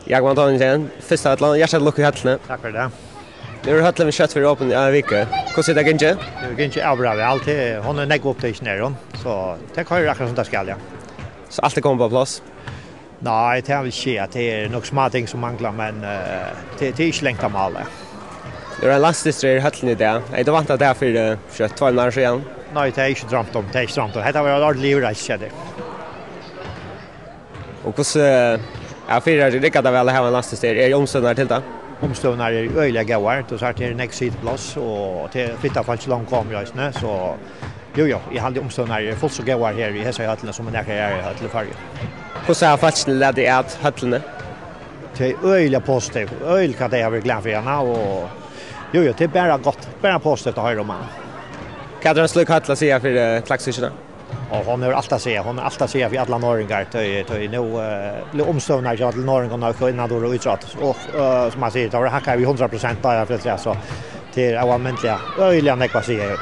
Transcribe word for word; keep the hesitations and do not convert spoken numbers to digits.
Jákup Antonussen, fyrsta høllin, hjartaliga til lukku í høllini. Takk fyri tað. Nú er høllin skjótt fyri opin í eina viku. Hvussu er tað gingið? Tað er gingið avbera væl. Tað er, hon er nógv upptikin her, hon. So tað koyrir akkurát sum tað skal, ja. So alt er komið á pláss? Nei, tað vil eg ikki siga. Tað er nøkur smáting sum manglar, men, eh, tað, tað er ikki langt á mál, ja. Nú er ein landsdystur í høllini í dag. Hevði tú væntað tað fyri, eh, fyri tveimum árum síðan? Nei, tað hevði eg ikki droymt um. Tað hevði eg ikki droymt um. Hetta var ein ordentligur yvirraskandi. Og hvussu, eh, ja, fyri at rigga tað væl at hava ein landsdystur, eru umstøðurnar til tað? Umstøðurnar eru øgiliga góðar. Tú sært, her er nógv sitipláss, og tað er fitt at fólk langt koma í eisini, so jú, jú, eg haldi umstøðurnar eru fullt so góðar her í hesi høllini sum í nakrar aðrar høllir í Føroyum. Hvussu hava fólkini latið at høllini? Tað er øgiliga positivt, øgiliga hvat tey hava verið glað fyri hana, og jú, jú, tað er bara gott, bara positivt at hoyra um hana. Hvat hevur ein slík høll at siga fyri, eh, klaksvíkina? Og hon hevur alt at siga, hon hevur alt at siga fyri allar norðoyingar, tí, tí nú, eh, blíva umstøðurnar hjá øllum norðoyingum at koma inn at dýra ítrótt. Og, eh, sum man sigur, tað var hakkað við hundrað prosent tá, ja, fyri at siga, so tað er óalmindiliga, øgiliga nógv at siga her.